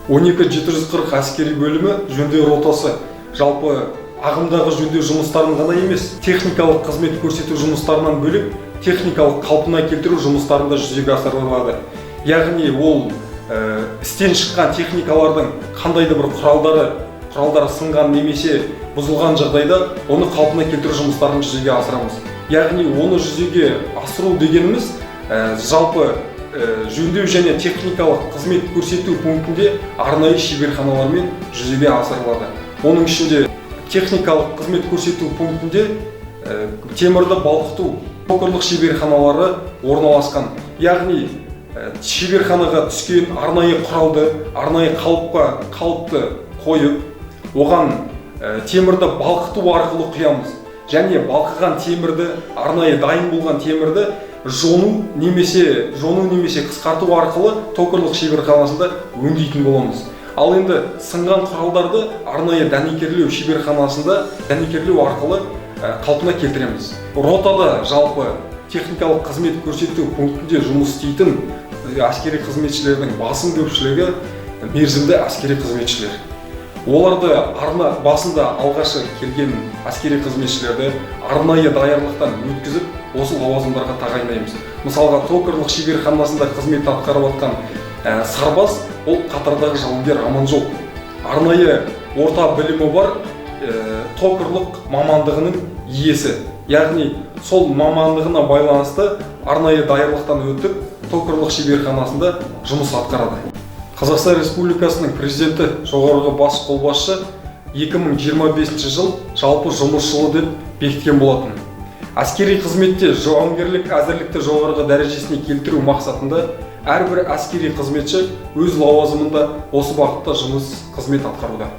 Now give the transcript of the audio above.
12740 әскери бөлімі жөндеу ротасы жалпы ағымдағы жөндеу жұмыстарын ғана емес, техникалық қызмет көрсету жұмыстарынан бөлек, техникалық қалпына келтіру жұмыстарын да жүзеге асырылады. Яғни ол істен шыққан техникалардың қандай да бір құралдары сынған немесе бұзылған жағдайда, оны қалпына келтіру жұмыстарын жүзеге асырамыз. Яғни оны жүзеге асыру дегеніміз, жалпы жөндеу және техникалық қызмет көрсету пунктінде арнайы шеберханалармен жүзеге асырылады. Оның ішінде техникалық қызмет көрсету пунктінде темірді балқыту, токарлық шеберханалары орналасқан. Яғни шеберханаға түскен арнайы құралды арнайы қалыпқа, қалыпты қойып, оған темірді балқыту арқылы құямыз және балқыған темірді, арнайы дайын болған темірді жону немесе қысқарту арқылы токарлық шеберханасында өңдейтін боламыз. Ал енді сынған құралдарды арнайы дәнекерлеу шеберханасында дәнекерлеу арқылы қалпына келтіреміз. Ротада жалпы техникалық қызмет көрсету пунктінде жұмыс істейтін әскери қызметшілердің басым көпшілігі мерзімді әскери қызметшілер. Оларды арна басында алғашы келген әскери қызметшілерді арнайы даярлықтан өткізіп, осы лауазымдарға тағайындаймыз. Мысалға, токарлық шеберханасында қызмет атқарып жатқан сарбаз, ол қатардағы жауынгер Аманжол, арнайы орта білімі бар, токарлық мамандығының иесі. Яғни сол мамандығына байланысты арнайы даярлықтан өтіп, токарлық шеберханасында жұмыс атқарады. Қазақстан Республикасының Президенті, Жоғарғы Бас Қолбасшы 2025 жыл жалпы жұмыс жылы деп бекіткен болатын. Әскери қызметте жауынгерлік әзірлікті жоғарғы дәрежесіне келтіру мақсатында әрбір әскери қызметші өз лауазымында осы бағытта жұмыс, қызмет атқаруда.